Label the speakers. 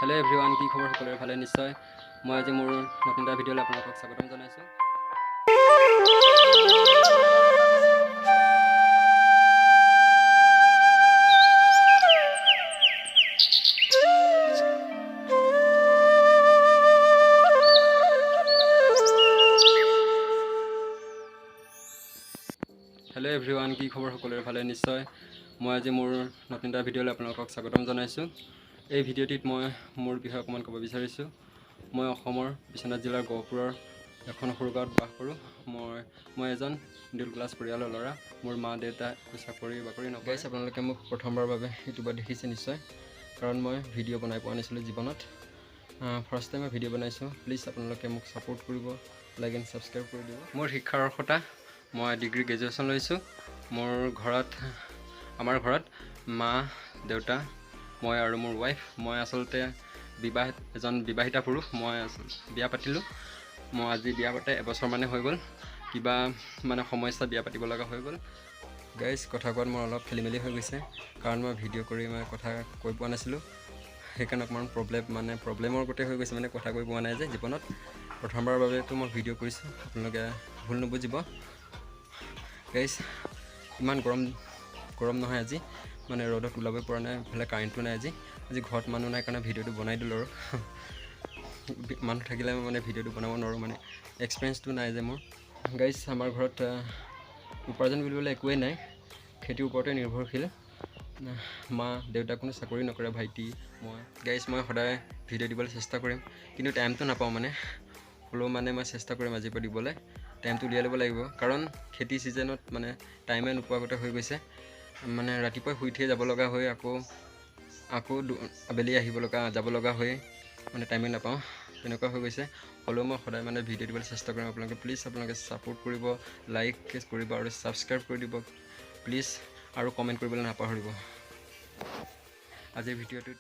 Speaker 1: Hello' everyone, কি খবৰ সকলোৰে? ভালে নিশ্চয়। মই আজি মোৰ নতুন এটা ভিডিঅ'লৈ আপোনালোকক স্বাগতম জনাইছোঁ। হেল্ল' এভৰিৱান, কি খবৰ সকলোৰে? ভালে নিশ্চয়। মই আজি মোৰ নতুন এটা ভিডিঅ'লৈ আপোনালোকক স্বাগতম জনাইছোঁ। এই ভিডিঅ'টিত মই মোৰ বিষয়ে অকণমান ক'ব বিচাৰিছোঁ। মই অসমৰ বিশ্বনাথ জিলাৰ গহপুৰৰ এখন সৰু গাঁৱত বাস কৰোঁ। মই এজন মিডল ক্লাছ পৰিয়ালৰ ল'ৰা। মোৰ মা দেউতা একো চাকৰি বাকৰি নকৰে। আপোনালোকে মোক প্ৰথমবাৰৰ বাবে ইউটিউবত দেখিছে নিশ্চয়, কাৰণ মই ভিডিঅ' বনাই পোৱা নাছিলোঁ জীৱনত। ফাৰ্ষ্ট টাইম মই ভিডিঅ' বনাইছোঁ। প্লিজ আপোনালোকে মোক ছাপোৰ্ট কৰিব, লাইক এণ্ড ছাবস্ক্ৰাইব কৰি দিব। মোৰ শিক্ষাৰ অৰ্হতা, মই ডিগ্ৰী গ্ৰেজুৱেশ্যন লৈছোঁ। মোৰ ঘৰত, আমাৰ ঘৰত মা দেউতা, মই আৰু মোৰ ৱাইফ। মই আচলতে এজন বিবাহিতা পুৰুষ। মই বিয়া পাতিলোঁ। মই আজি বিয়া পাতে এবছৰমানে হৈ গ'ল। কিবা মানে সমস্যা বিয়া পাতিব লগা হৈ গ'ল। গাইজ, কথা কোৱাত মোৰ অলপ খেলি মেলি হৈ গৈছে, কাৰণ মই ভিডিঅ' কৰি মই কথা কৈ পোৱা নাছিলোঁ। সেইকাৰণে অকণমান প্ৰব্লেমৰ গোটেই হৈ গৈছে, মানে কথা কৈ পোৱা নাই যে জীৱনত প্ৰথমবাৰৰ বাবেতো মই ভিডিঅ' কৰিছোঁ, আপোনালোকে ভুল নুবুজিব। গাইজ, ইমান গৰম নহয় আজি, মানে ৰ'দত ওলাবই পৰা নাই, ইফালে কাৰেণ্টটো নাই আজি। আজি ঘৰত মানুহ নাই কাৰণে ভিডিঅ'টো বনাই দিলোঁ আৰু মানুহ থাকিলে মই মানে ভিডিঅ'টো বনাব নোৱাৰোঁ, মানে এক্সপিৰিয়েঞ্চটো নাই যে মোৰ। গাইজ, আমাৰ ঘৰত উপাৰ্জন বুলিবলৈ একোৱেই নাই, খেতিৰ ওপৰতে নিৰ্ভৰশীল। মা দেউতা কোনো চাকৰি নকৰে, ভাইটি মই। গাইজ, মই সদায় ভিডিঅ' দিবলৈ চেষ্টা কৰিম, কিন্তু টাইমটো নাপাওঁ, মানে হ'লেও মানে মই চেষ্টা কৰিম আজিৰ পৰা দিবলৈ। টাইমটো উলিয়াই ল'ব লাগিব, কাৰণ খেতি ছিজনত মানে টাইমে নোপোৱা আগতে হৈ গৈছে। মানে ৰাতিপুৱাই শুই উঠিয়ে যাব লগা হৈ আকৌ আবেলি আহিব লগা, যাব লগা হৈ মানে টাইমে নাপাওঁ, তেনেকুৱা হৈ গৈছে। হ'লেও মই সদায় মানে ভিডিঅ' দিবলৈ চেষ্টা কৰিম। আপোনালোকে প্লিজ আপোনালোকে ছাপোৰ্ট কৰিব, লাইক কৰিব আৰু ছাবস্ক্ৰাইব কৰি দিব প্লিজ, আৰু কমেণ্ট কৰিবলৈ নাপাহৰিব। আজিৰ ভিডিঅ'টোত